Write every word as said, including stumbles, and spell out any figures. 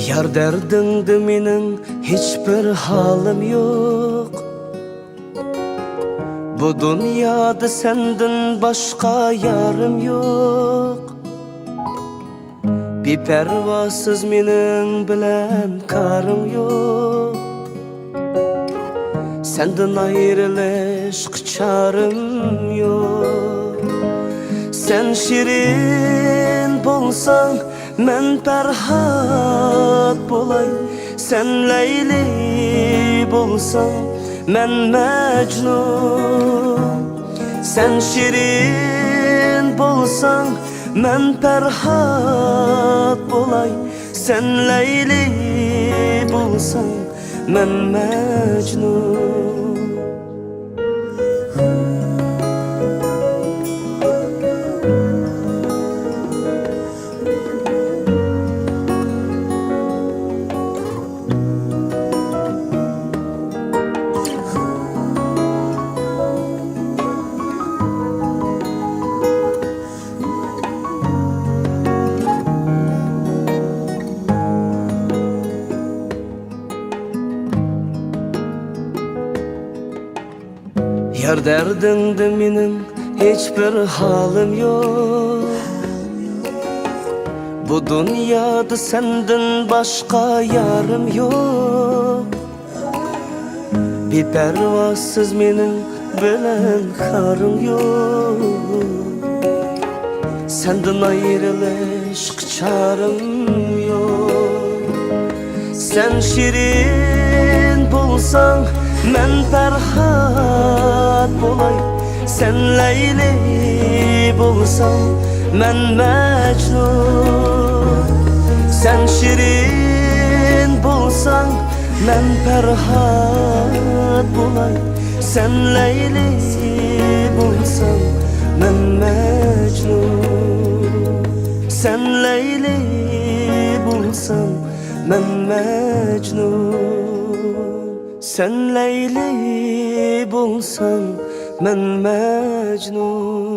يار دەردىڭدە مېنىڭ ھېچبىر ھالىم يوق. بۇ دۇنيادا سەندىن باشقا يارىم يوق. بىپەرۋاسىز مېنىڭ بىلەن كارىڭ يوق. سەندىن ئايرىلىشقا چارەم يوق. سەن شېرىن بولساڭ، مەن پەرھات بولاي. سەن لەيلى بولساڭ، مەن مەجنۇن. سەن شېرىن بولساڭ، مەن پەرھات بولاي. سەن لەيلى بولساڭ، مەن مەجنۇن. يار دەردىڭدە مېنىڭ ھېچبىر ھالىم يوق. بۇ دۇنيادا سەندىن باشقا يارىم يوق. بىپەرۋاسىز مېنىڭ بىلەن كارىڭ يوق. سەندىن ئايرىلىشقا چارەم يوق. سەن شېرىن بولساڭ، مەن پەرھات بولاي. سەن لەيلى بولساڭ، مەن مەجنۇن. سەن شېرىن بولساڭ، مەن پەرھات بولاي. سەن لەيلى بولساڭ، مەن مەجنۇن. سەن لەيلى بولساڭ، مەن مەجنۇن. سەن لەيلى بولساڭ، مەن مەجنۇن.